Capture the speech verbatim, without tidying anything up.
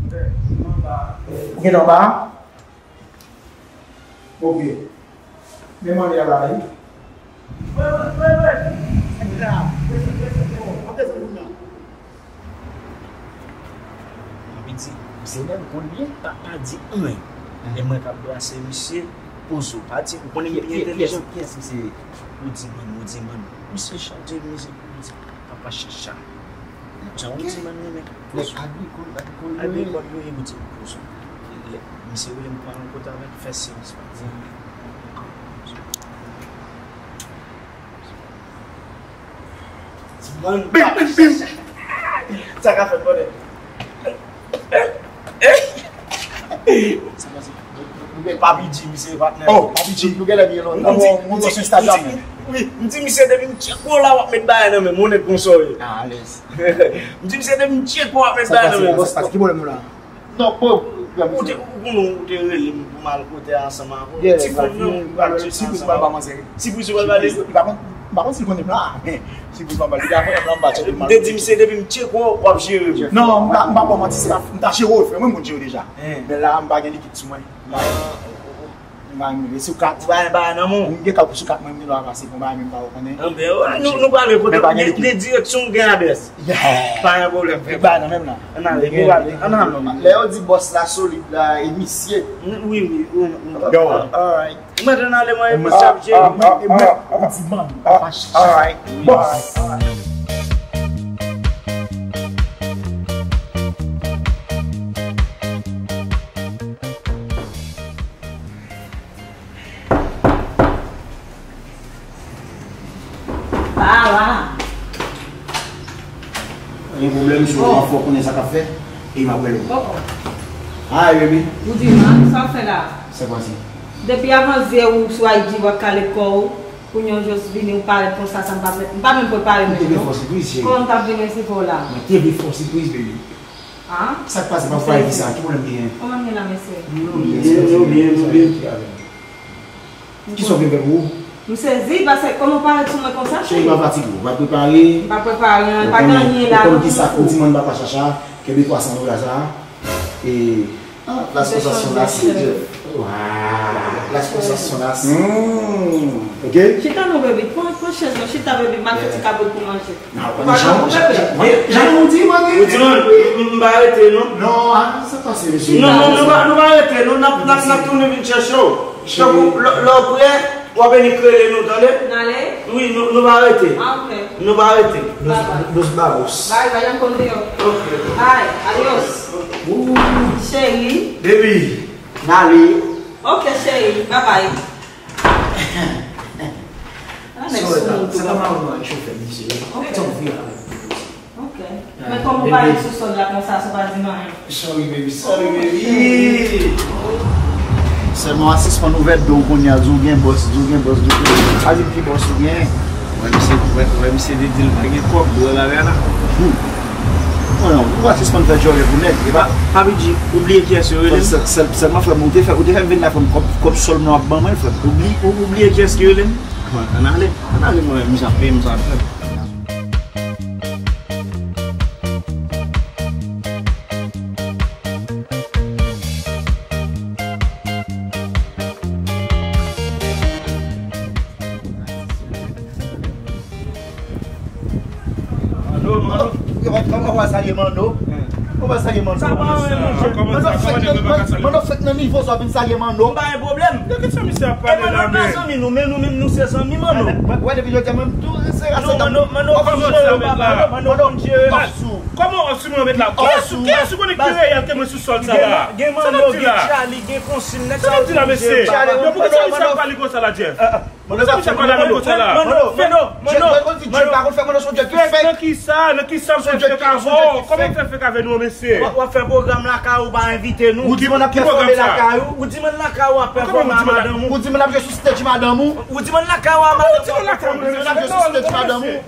Ou gentan anba a? Ok. Men m ale a la, wi. Mwen di, se lè m konn byen, pa, pa di anyen. E mwen k ap brase misye, pozo, pa di, ou konnen m pi entèlijan. Kiyès misye? Ou di man, ou di man. Misye chante misye pou di, papa chacha. Jan ou di man renmen pozo. Nèg agrikòl, agrikòl yo ye. Agrikòl yo ye, ou di pozo. Misye rele m pou al yon kote avè l, fè silans, pa di anyen. Bim, bim, bim. Sa ka fèt, brother. Sa pase? Papi G, misye patnè. Oh, Papi G. Nou genlè byen lontan. Mwen di, mwen di, mwen di, wi, m di misye depi m tcheke w la w ap met bagay nan men m, onèt konsa w ye. Ah, alèz. M di misye depi m tcheke w w ap met bagay nan men m. Sa k pase, bòs, ki pwoblèm nou la? Non, pwoblèm. Ou te, ou konnen ou te rele m pou m al kote a ansanm avè w. Ti fanm nan, ou pral tcheke ansanm avè w. Sipriz ou pral ba manzè. Sipriz ou pral ba li. Li pa konn, m pa konn si l konnen m la, men sipriz m pral ba li. Li pa konnen m la, m pa tcheke m. M te di misye depi m tcheke w, w ap jere m. Non, m pa, m pa ba w manti, se pa, m ta jere w, frè, mwen moun jere w deja. Men la, m pa gen likid sou mwen. M pa, m pa rive sou kat. Ou pa gen bagay nan men w? M gen kalkil sou kat mwen, m gen dwa pase pou bagay, men m pa konnen. Anben, nou, nou prale kote, gen, gen direksyon, gen adrès. Pa gen pwoblèm, frè. Bagay nan menm la. Ann ale, nou prale, ann ale. Lè yo di bòs la solid la, e misye. Wi, wi, wi, wi. Yo. Alright. Mwen te nan ale mwen epi sa ap jere. Mwen, mwen, ou di man, papa. Alright. Bòs. Pa la. Pa gen pwoblèm, si w ap fè w konnen sa k ap fèt, e m ap rele w. Oh, oh. Hi, baby. Ou di man, sa w fè la? Sa k pase? Depi avan yè ou sou I G w ap kale kò w, kounye a w jis vini, ou parèt konsa, sa m pa, m pa menm prepare menm non. Kòman m t ap vin resevwa w la? Mwen te vle fè w sipriz, baby. Ah? Sa k pase, pa pale ki sa, ki pwoblèm ki genyen? Kòman m ye la, mesye? Nou byen, nou byen, nou byen. Kisa w vin fè pou ou? M sezi, paske kòman w parèt sou mwen konsa, cheri? Cheri, pa fatige w, pa prepare. M pa prepare, pa gen anyen la. Ou konn ki sa, ou di mwen papa chacha, kenbe twa san dola sa. E, ah, las cosas son así, Jeff. Wow, las cosas son así. Mm, ok. Chita non, baby, pran, pran chèz la, chita, baby, m al fè ti kabrit pou manje. Jan ou di, mwen gen. Ou di mwen, m, m, m pa rete, non? Non, ah, sa pase, mesye. Non, non, nou pa, nou pa rete, non, n ap, n ap, n ap tounen vin chèche w. Tankou lè, lè w prè, w ap vini rele nou, tande? N ale? Wi, nou, nou pa rete. Ah, ok. Nou pa rete. Bye bye. Nos vamos. Bye bye, yon konn deyò. Ok. Bye, adios. Ooh. Cheri. Baby, n ale. Ok, cheri, bye bye. Ah, nèg sou moun tou. Se pa maron nan chofè misye. Ok. Ou gen tan vire avèk li. Ok. Men kòm ou pa ret sou sòl la konsa, sa pa di m anyen. Sorry, baby. Sorry, baby. Sèlman w a sispann ouvè do w kounye a, di w gen bòs, di w gen bòs, di w gen bòs. Pa di m ki bòs ou gen. Wè, misye, wè, wè, misye te di l pa gen kòb, bwè bagay la. Hmm. Mwen, ou pa sispann fè djòlè pou nèg, e pa? Papi G, ou bliye kiyès yo rele m? Sèl, sèl, sèlman, frè m, ou te fè, ou te fè m vin la, frè m, kòb, kòb sòl mwen w ap ban mwen, frè m. Ou bli-, ou, ou bliye kiyès ki rele m? Mwen, ann ale, ann ale, mwen, misye ap peye m sa, frè m. Manno, Manno. Kòman w a salye Manno? Kòman w a salye Manno? Sa pa anyen, monchè. Manno fèk nan, Manno fèk nan nivo sa w vin salye Manno. M pa gen pwoblèm. De ki sa misye ap pale la, men? E Manno pa zanmi nou, men nou menm nou se zanmi Manno. Wè, depi jodi a, mwen tou se rase. Non, Manno, Manno, kòman w ap jere papa? Manno konn jere. Kòman w ap sou mwen met la? Kiyès ou, kiyès ou konnen ki reyèl ke mwen sou sòl sa la? Gen Manno, gen Charlie, gen Consigne, nèg sa yo tou jere papa. Yo, poukisa misye ap pale konsa la, Jeff? Poukisa misye ap pale avè m konsa la? Manno, Manno, Manno, Manno, Jeff pa konn fè, Manno se yon Jeff ki fèk. Nan kisa, nan kisa m fè fèk avè w? Kòman m fè fèk avè nou, mesye? W ap fè pwogram lakay ou, pa envite nou. Ou di mwen ap pèfòme lakay ou. Ou di mwen lakay ou ap pèfòme a madanm ou. Ou di mwen ap jwe sou stage madanm ou. Ou di mwen lakay ou a madanm ou. Ou di mwen lakay ou, mesye. Ou di mwen ap jwe sou stage madanm ou.